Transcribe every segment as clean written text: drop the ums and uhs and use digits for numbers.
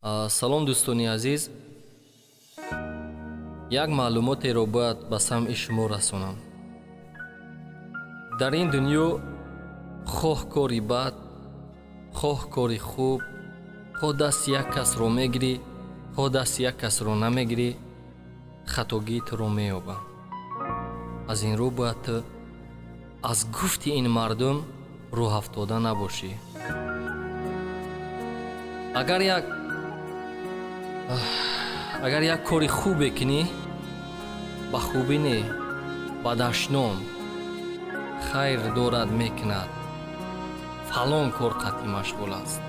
Салом, дӯстони азиз. Як маълумотеро бояд ба самъи шумо расонам. Дар ин дунё хоҳ кори бад, хоҳ кори хуб, хоҳ дасти як касро мегирӣ, хоҳ дасти як касро намегирӣ, хатогии туро меёбанд. Аз ин рӯ бояд ту аз гуфти ин мардум рӯҳафтода набошӣ. Агар як кори хубе кунӣ, ба хубӣ не, ба дашном хайр дорад мекунад, фалон кор қатъӣ машғул аст.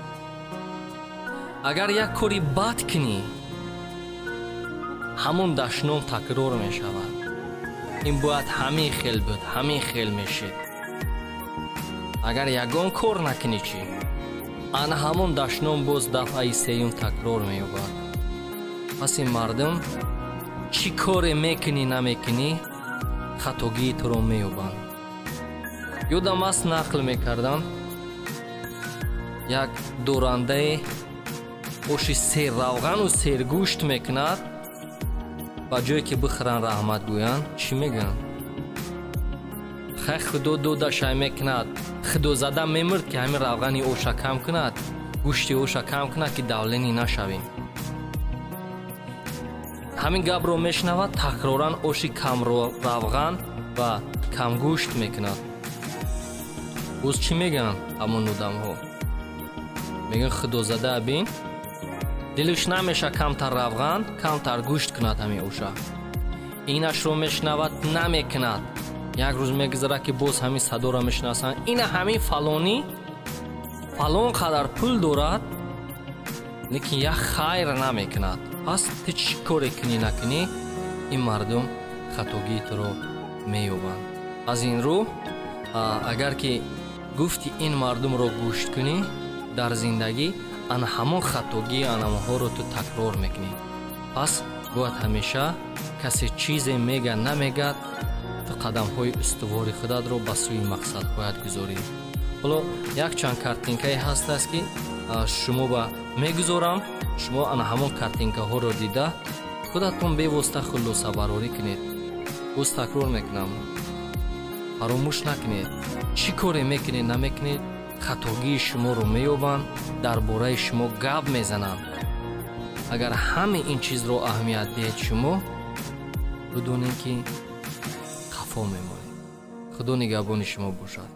Агар як кори бад кунӣ, ҳамон дашном такрор мешавад: ин бояд ҳамин хел буд, ҳамин хел мешид. Агар ягон кор накунӣ чӣ? Ана ҳамон дашном боз дафъаи сеюм такрор меёбад. Пас ин мардум чӣ коре мекунӣ, намекунӣ, хатогии туро меёбанд. Ёдам аст, нақл мекардам, як дорандае оши серравғану сергӯшт мекунад. Ба ҷое ки бихӯранд, раҳмат гӯянд, чӣ мегӯянд? Хай, Худо додашай мекунад, худозада мемурд, ки ҳамин равғани оша кам кунад, гӯшти оша кам кунад, ки давление нашавем. Ҳамин гапро мешунавад, такроран оши камравған ва камгӯшт мекунад. Боз чӣ мегӯянд ҳамон одамҳо? Мегӯянд: худозада бин, дилаш намеша камтар равған, камтар гӯшт кунад ҳамин оша. Инашро мешунавад, намекунад. Як рӯз мегузарад, ки боз ҳамин садоро мешинасанд: ина ҳамин фалонӣ фалон қадар пул дорад, лекин як хайр намекунад. Пас ту чӣ коре кунӣ, накунӣ, ин мардум хатогии туро меёбанд. Аз ин рӯ, агар ки гуфти ин мардумро гӯш кунӣ дар зиндагӣ, ана ҳамон хатогии анамонҳоро ту такрор мекунӣ. Пас бояд ҳамеша касе чизе мега, намегад, ту қадамҳои устувори худатро ба сӯи мақсад бояд гузорӣ. Ҳоло якчанд картинкае ҳастааст, ки шумо ба мегузорам. Шумо ана ҳамон картинкаҳоро дида, худатон бевосита хулосабарорӣ кунед. Боз такрор мекунам, фаромӯш накунед: чӣ коре мекунед, намекунед, хатогии шуморо меёбанд, дар бораи шумо гап мезананд. Агар ҳамаи ин чизро аҳамият диҳед, шумо бидонед, ки қафо мемонед. Худо нигаҳбони шумо бошад.